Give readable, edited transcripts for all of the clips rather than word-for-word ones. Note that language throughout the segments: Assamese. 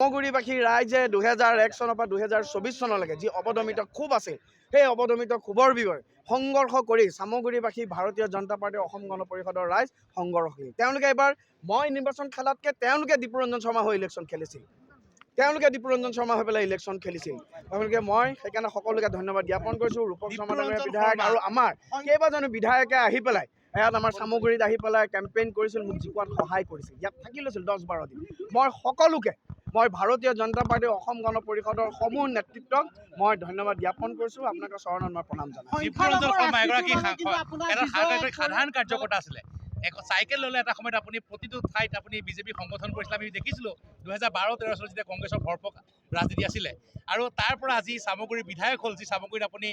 চামগুৰিবাসী ৰাইজে 2001 চনৰ পৰা 2024 চনলৈকে যি অৱদমিত ক্ষোভ আছিল, সেই অৱদমিত ক্ষোভৰ বিষয়ে সংঘৰ্ষ কৰি চামগুৰিবাসী ভাৰতীয় জনতা পাৰ্টী, অসম গণ পৰিষদৰ ৰাইজ সংঘৰ্ষশীল। তেওঁলোকে এইবাৰ মই নিৰ্বাচন খেলাতকৈ তেওঁলোকে দীপুৰঞ্জন শৰ্মা হৈ ইলেকশ্যন খেলিছিল। তেওঁলোকে দীপুৰঞ্জন শৰ্মা হৈ পেলাই ইলেকশ্যন খেলিছিল। তেওঁলোকে মই সেইকাৰণে সকলোকে ধন্যবাদ জ্ঞাপন কৰিছোঁ। ৰূপক শৰ্মা ডাঙৰীয়া দীপুৰঞ্জন বিধায়ক শৰ্মা। আৰু আমাৰ কেইবাজনো বিধায়কে আহি পেলাই ইয়াত আমাৰ চামগুৰিত আহি পেলাই কেম্পেইন কৰিছিল, মোক জিকোৱাত সহায় কৰিছিল, ইয়াত থাকি লৈছিল 10-12 দিন। মই সকলোকে, মই ভাৰতীয় জনতা পাৰ্টী, অসম গণ পৰিষদৰ সমূহ নেতৃত্বক মই ধন্যবাদ জ্ঞাপন কৰিছোঁ। আপোনালোকৰ চৰণত মই প্ৰণাম জনাইছোঁ। দীপুৰঞ্জন শৰ্মা এগৰাকী কিন্তু আপোনাৰ এটা বিজয় এগৰাকী সাধাৰণ কাৰ্যকৰ্তা আছিলে। এক চাইকেল ল'লে এটা সময়ত আপুনি প্ৰতিটো ঠাইত আপুনি বিজেপি সংগঠন কৰিছিলে। আমি দেখিছিলোঁ 2012-13 চনত যেতিয়া কংগ্ৰেছৰ ভৰপক ৰাজনীতি আছিলে আৰু তাৰ পৰা আজি চামগুৰিৰ বিধায়ক হ'ল, যি চামগুৰিত আপুনি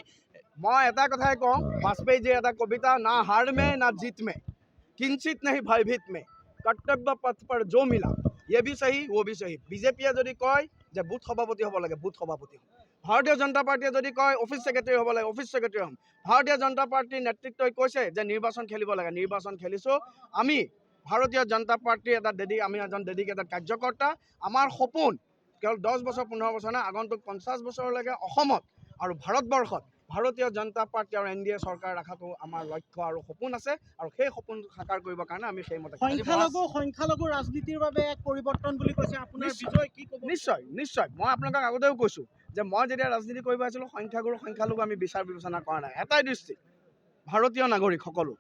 মই এটা কথাই কওঁ, বাজপেয়ীজীৰ এটা কবিতা, "ना हार में ना जीत में, किंचित नहीं भयभीत मैं, कर्तव्य पथ पर जो मिला, ये भी सही, वो भी सही।" বিজেপিয়ে যদি কয় যে বুথ সভাপতি হ'ব লাগে, বুথ সভাপতি হ'ম। ভাৰতীয় জনতা পাৰ্টীয়ে যদি কয় অফিচ ছেক্ৰেটাৰী হ'ব লাগে, অফিচ ছেক্ৰেটাৰী হ'ম। ভাৰতীয় জনতা পাৰ্টীৰ নেতৃত্বই কৈছে যে নিৰ্বাচন খেলিব লাগে, নিৰ্বাচন খেলিছোঁ। আমি ভাৰতীয় জনতা পাৰ্টীৰ এটা আমি এজন ডেডিকেটেড কাৰ্যকৰ্তা। আমাৰ সপোন কেৱল 10 বছৰ, 15 বছৰ নহয়, আগন্তুক 50 বছৰলৈকে অসমত আৰু ভাৰতবৰ্ষত ভাৰতীয় জনতা পাৰ্টী আৰু এনডিএ চৰকাৰ ৰখাটো আমাৰ লক্ষ্য আৰু সপোন আছে আৰু সেই সপোন সাকাৰ কৰিবৰ কাৰণে আমি সেইমতে কাম কৰিম। সংখ্যালঘু ৰাজনীতিৰ বাবে এক পৰিৱৰ্তন বুলি কৈছে আপোনাৰ বিজয়, কি ক'ব? নিশ্চয় নিশ্চয়। মই আপোনালোকক আগতেও কৈছোঁ যে মই যেতিয়া ৰাজনীতি কৰিব আহিছিলোঁ, সংখ্যাগুৰু সংখ্যালঘু আমি বিচাৰ বিবেচনা কৰা নাই। এটাই দৃষ্টি, ভাৰতীয় নাগৰিক সকলো,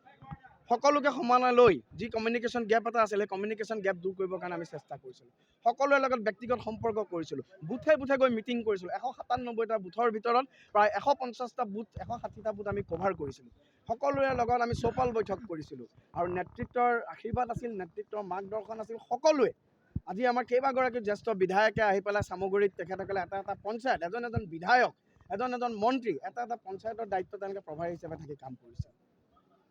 সকলোকে সমানে লৈ যি কমিউনিকেশ্যন গেপ এটা আছিল, সেই কমিউনিকেশ্যন গেপ দূৰ কৰিবৰ কাৰণে আমি চেষ্টা কৰিছিলোঁ। সকলোৰে লগত ব্যক্তিগত সম্পৰ্ক কৰিছিলোঁ, বুথে বুথে গৈ মিটিং কৰিছিলোঁ। 197টা বুথৰ ভিতৰত প্ৰায় 150টা বুথ, 160টা বুথ আমি কভাৰ কৰিছিলোঁ। সকলোৰে লগত আমি চৌপাল বৈঠক কৰিছিলোঁ আৰু নেতৃত্বৰ আশীৰ্বাদ আছিল, নেতৃত্বৰ মাৰ্গদৰ্শন আছিল। সকলোৱে আজি আমাৰ কেইবাগৰাকী জ্যেষ্ঠ বিধায়কে আহি পেলাই চামগুৰিত তেখেতসকলে এটা এটা পঞ্চায়ত, এজন এজন বিধায়ক, এজন এজন মন্ত্ৰী, এটা এটা পঞ্চায়তৰ দায়িত্ব তেওঁলোকে প্ৰভাৰী হিচাপে থাকি কাম কৰিছে।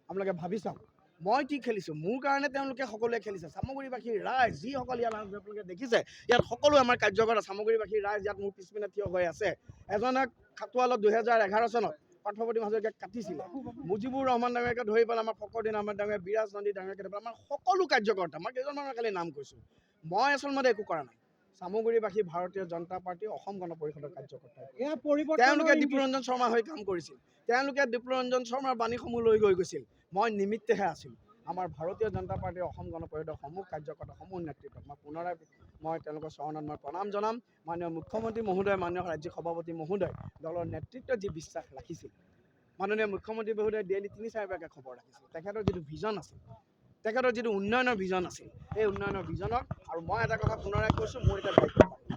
আপোনালোকে ভাবি চাওক, মই কি খেলিছোঁ, মোৰ কাৰণে তেওঁলোকে সকলোৱে খেলিছে। চামগুৰিবাসীৰ ৰাইজ, যিসকল ইয়াত আপোনালোকে দেখিছে, ইয়াত সকলো আমাৰ কাৰ্যকৰ্তা, চামগুৰিবাসীৰ ৰাইজ ইয়াত মোৰ পিছপিনে থিয় হৈ আছে। এজনক খাটোৱালত 2011 চনত পাৰ্থপ্ৰতিম হাজৰিকাক কাটিছিলে। মুজিবুৰ ৰহমান ডাঙৰীয়াকে ধৰি পেলাই আমাৰ ফকৰুদ্দিন আহমেদ ডাঙৰীয়া, বিৰাজ নন্দী ডাঙৰীয়াকে ধৰি পেলাই আমাৰ সকলো কাৰ্যকৰ্তা, মই কেইজনমানৰ খালি নাম কৈছোঁ। মই আচলতে একো কৰা নাই। চামগুৰিবাসী ভাৰতীয় জনতা পাৰ্টী, অসম গণ পৰিষদৰ কাৰ্যকৰ্তাই এয়া পৰিৱৰ্তনৰ তেওঁলোকে ইংগিত। দীপুৰঞ্জন শৰ্মা হৈ কাম কৰিছিল। তেওঁলোকে দীপুৰঞ্জন শৰ্মাৰ বাণীসমূহ লৈ গৈ গৈছিল, মই নিমিত্তেহে আছিলোঁ। আমাৰ ভাৰতীয় জনতা পাৰ্টীৰ, অসম গণ পৰিষদৰ সমূহ কাৰ্যকৰ্তা, সমূহ নেতৃত্বক মই পুনৰাই মই তেওঁলোকৰ চৰণত মই প্ৰণাম জনাম। মাননীয় মুখ্যমন্ত্ৰী মহোদয়, মাননীয় ৰাজ্যিক সভাপতি মহোদয়, দলৰ নেতৃত্বত যি বিশ্বাস ৰাখিছিল, মাননীয় মুখ্যমন্ত্ৰী মহোদয়ে ডেইলি তিনি চাৰিবাৰকৈ খবৰ ৰাখিছিল। তেখেতৰ যিটো ভিজন আছিল, তেখেতৰ যিটো উন্নয়নৰ ভিজন আছিল, সেই উন্নয়নৰ ভিজনক আৰু মই এটা কথা পুনৰাই কৈছোঁ, মোৰ এতিয়া দায়িত্ব বাঢ়িছে।